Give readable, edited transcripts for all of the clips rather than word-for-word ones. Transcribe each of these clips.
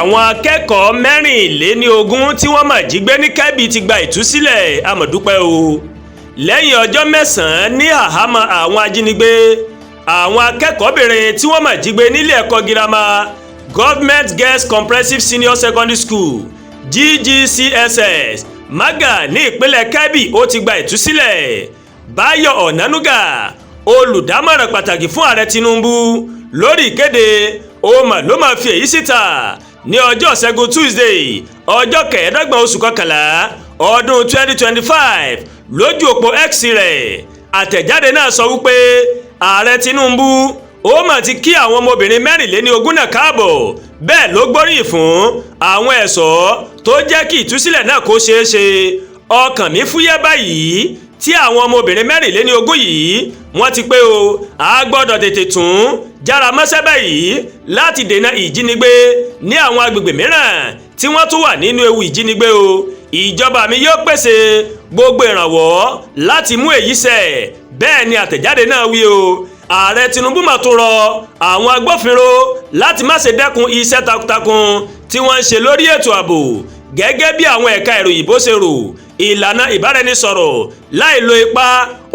Àwọn akẹ́kọ̀ọ́ 24 tí wọ́n mà jí gbé ní Kẹ́bì ti gba ìtúsílẹ̀. A mà dúpẹ́ o. Lẹ́yìn ọjọ́ 9 ní àhámọ́ àwọn ajínigbé, àwọn akẹ́kọ̀ọ́bìnrin tí wọ́n mà jí gbé nílé ẹ̀kọ́ girama Government Girls Comprehensive Senior Secondary School, GGCSS, Maga ní ìpínlẹ̀ Kebbi, ó ti gba ìtúsílẹ̀. Báyọ̀ Ọ̀nánúgà, olùdámọ̀ràn pàtàkì fún Ààrẹ Tinubu lórí ìkéde, ó mà ló máa fi èyí síta ní ọjọ́ Ṣẹ́gun Tuesday, ọjọ́ 25 oṣù kọkànlá ọdún 2025 lójú òpó X rẹ̀. Àtẹ̀jáde náà sọ wípé Ààrẹ Tinubu ó mà ti kí àwọn ọmọbìnrin 24 náà káàbọ̀. Bẹ́ẹ̀ ló gbóríyìn fún àwọn ẹ̀ṣọ́ tó jẹ́ kí ìtúsílẹ̀ náà kó ṣeé ṣe. "Ọkàn mi fúyẹ́ báyìí tí àwọn ọmọbìnrin 24 yìí wọ́n ti pé o. A gbọ́dọ̀ tètè tún jára mọ́ṣẹ́ báyìí láti dènà ìjínigbé ní àwọn agbègbè mìíràn tí wọ́n tún wà nínú ewu ìjínigbé o. Ìjọba mi yóò pèsè gbogbo ìrànwọ́ láti mú èyí ṣẹ." Bẹ́ẹ̀ ni àtẹ̀jáde náà wí o. Ààrẹ Tinubu mà tún rọ àwọn agbófinró láti má ṣe dẹ́kun iṣẹ́ takuntakun tí wọ́n ń ṣe lórí ètò ààbò. Gẹ́gẹ́ bí àwọn ẹ̀ka ìròyìn bó ṣe rò, ìlànà ìbáraẹnisọ̀rọ̀ láì lo ipá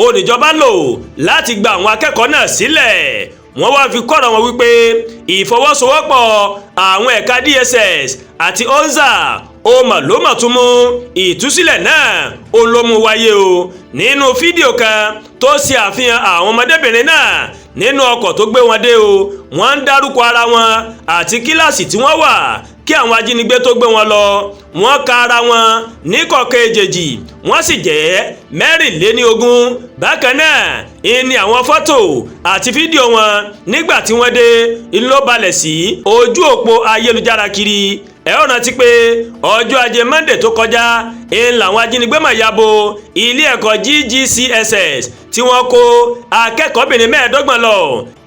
oníjọba lò láti gba àwọn akẹ́kọ̀ọ́ náà sílẹ̀. Wọ́n wá fi kọ́rọ̀ wọn wípé ìfọwọ́sowọ́pọ̀ àwọn ẹ̀ka DSS àti ONSA ó mà ló mà tún mú ìtúsílẹ̀ náà ó ló mú wáyé o. Nínú fídíò kan tó ṣe àfihàn àwọn ọmọdébìnrin náà nínú ọkọ̀ tó gbé wọn dé o, wọ́n ń dárúkọ ara wọn àti kíláàsì tí wọ́n wà kí àwọn ajínigbé tó gbé wọn lọ. Wọ́n ka ara wọn ní kọ̀ọ̀kan èjèèjì, wọ́n sì jẹ́ 24. Bákan náà ìní àwọn fọ́tò àti fídíò wọn nígbà tí wọ́n dé ló balẹ̀ sí ojú òpó ayélujára kiri. Ẹ ó rántí pé ọjọ́ Ajé Monday tó kọjá ń làwọn ajínigbé mà ya bo ilé ẹ̀kọ́ GGCSS tí wọ́n kó akẹ́kọ̀ọ́bìnrin 25 lọ.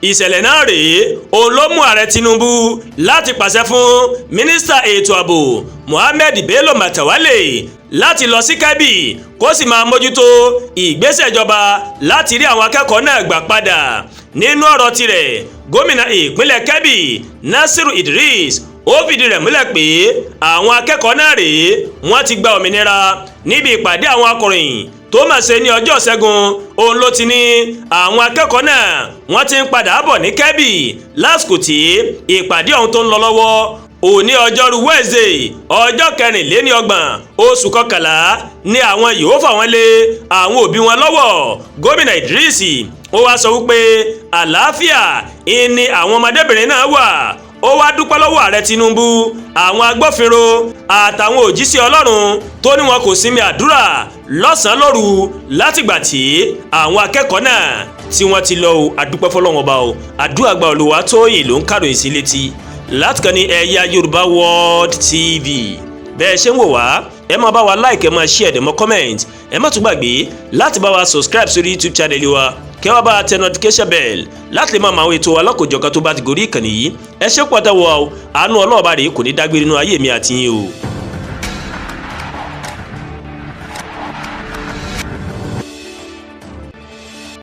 Ìṣẹ̀lẹ̀ náà rèé, òun ló mú Ààrẹ Tinubu láti pàṣẹ fún mínísítà ètò ààbò Mohammed Bello Matawalle láti lọ sí Kebbi kó sì máa mójútó ìgbésẹ̀ ìjọba láti rí àwọn akẹ́kọ̀ọ́ náà gbà padà. Nínú ọ̀rọ̀ tirẹ̀, gómìnà ìpínlẹ̀ Kebbi Nasiru Idris ó fìdí rẹ̀ múlẹ̀ pé àwọn akẹ́kọ̀ọ́ náà rèé, wọ́n ti gba òmìnira. Níbi ìpàdé àwọn akọ̀ròyìn tó mà ṣe ní ọjọ́ Ṣẹ́gun, òun ló ti ní àwọn akẹ́kọ̀ọ́ náà wọ́n ti ń padà bọ̀ ní Kebbi lásìkò tí ìpàdé ọ̀hún tó ń lọ lọ́wọ́. Òní ọjọ́rú Wednesday, ọjọ́ 34 oṣù kọkànlá ni àwọn yòó fà wọ́n lé àwọn òbí wọn lọ́wọ́. Gómìnà Idris ó wá sọ wípé àlàáfíà ìní àwọn ọmọdébìnrin náà wà. Ó wá dúpẹ́ lọ́wọ́ Ààrẹ Tinubu, àwọn agbófinró àtàwọn òjíṣẹ́ Ọlọ́run tó ní wọn kò sinmi àdúrà lọ́sàn-án lóru látìgbà tí àwọn akẹ́kọ̀ọ́ náà tí wọ́n ti lọ o. Àdúpẹ́ fọlọ́wọn ọba o. Àdúrà gba. Olùwàtóyìn ló ń kàròyìn sí létí láti kàn ní Ẹ̀yà Yorùbá World TV. Bẹ́ẹ̀ ṣe ń wò wá, ẹ máa bá wa like, ẹ máa share, ẹ máa comment. Ẹ má tún gbàgbé láti bá wa subscribe sórí YouTube channel wa, kẹ́ wá bá a tẹ notification bell láti lè máa mọ àwọn ètò alákòjọ̀kan tó bá ti gorí ìkànnì yìí. Ẹ ṣe pàtàkì o. Àánú ọlọ́ọ̀bá rèé kò ní dágbére nínú ayé mi àti yín o.